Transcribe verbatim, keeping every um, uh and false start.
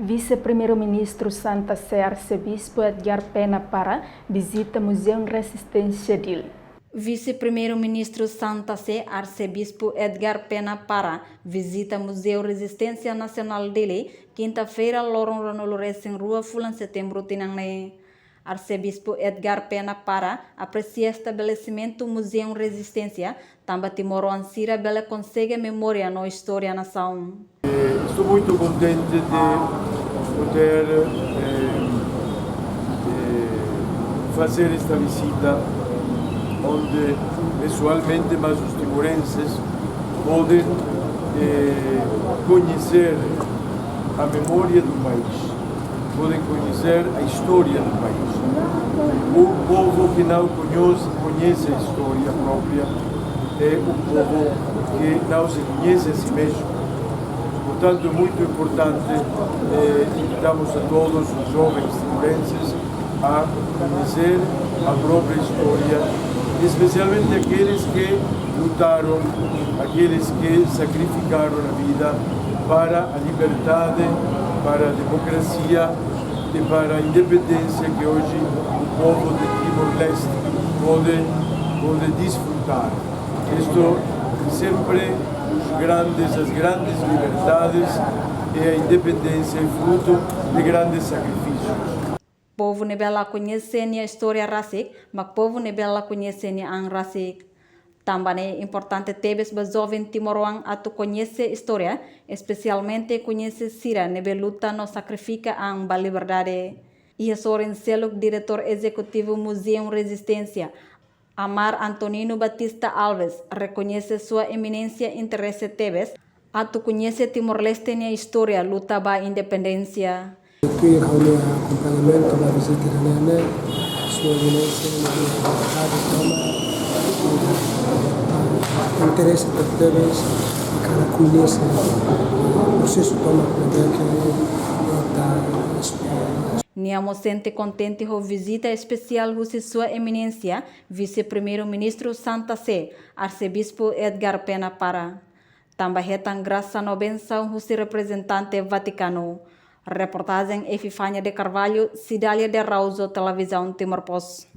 Vise-Primeiru-Ministru Santa Sé Arsebispu Edgar Pena Para vizita Muzeu Rezisténsia Dili. Vise-Primeiru-Ministru Santa Sé Arsebispu Edgar Pena Para vizita Muzeu Rezisténsia Nasionál Dili, kinta-feira, loron ruanulu-resin-rua fulan Setembru tinan ne'e. Arsebispu Edgar Pena Para apresia estabelesimentu Muzeu Rezisténsia, tanba timoroan sira bele konsege memória no istória nasaun. Eh, estou muito contente de poder, eh, eh, fazer esta visita, onde pessoalmente, mas os timorenses podem, eh, conhecer a memória do país, podem conhecer a história do país. O povo que não conhece, conhece a história própria é o povo que não se conhece a si mesmo. Portanto, é muito importante, eh, invitamos a todos os jovens timorenses a conhecer a própria história, especialmente aqueles que lutaram, aqueles que sacrificaram a vida para a liberdade, para a democracia e para a independência que hoje o povo de Timor-Leste pode, pode desfrutar. Isto sempre os grandes, as grandes liberdades e a independência é fruto de grandes sacrifícios. Povu ne'ebé la koñese nia istória rasik, mak povu ne'ebé la koñese nia an rasik. Tanba ne'e importante tebes ba joven timoroan atu koñese istória, espesialmente koñese sira ne'ebé luta no sakrifika an ba liberdade. Iha sorin seluk, Diretór Ezekutivu Muzeu Rezisténsia, Amar Antonino Batista Alves, rekoñese Sua Eminénsia interese tebes atu koñese Timor-Leste nia istória luta ba independénsia. Tuir ha'u-nia akompañamentu ba vizita ida-ne'e, Sua Eminénsia nia vontade toma, interese tebes, hakarak koñese prosesu tomak ne'ebé ke ita espera. Nia mós sente kontente ho vizita espesiál husi Sua Eminénsia, Vise-Primeiru-Ministru Santa Sé, Arsebispu Edgar Pena Para. Tanba hetan grasa no bensaun husi reprezentante Vatikanu. Reportajen Epifania de Carvalho, Cidália de Araújo, Televizaun Timor Post.